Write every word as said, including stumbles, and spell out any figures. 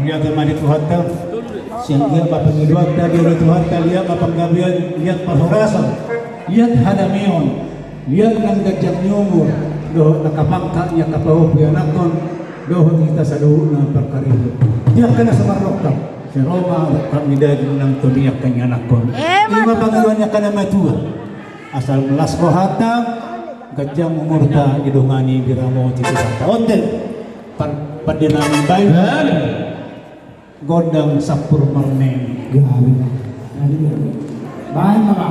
Liat ma di Tuhanta, sian liat ma pangidoanta, liat ma Tuhanta, liat ma panggabean, liat parhorasan, liat hadameon, liat nang ganjang ni umur, dohot na kapangkat ni angka pahompu ni anakkon, dohot hita saluhutna parkarejo. Di angka na so marrongkap, sai ro ma rongkap ni daging nang tondi angka ni anakkon. Ima pangidoan ni angka na matua. Asal las rohanta, ganjang umurta, didongani diramoti Tuhanta. Onte, pan-, pande nami baen. Gondang sampur marnene. Baen ma.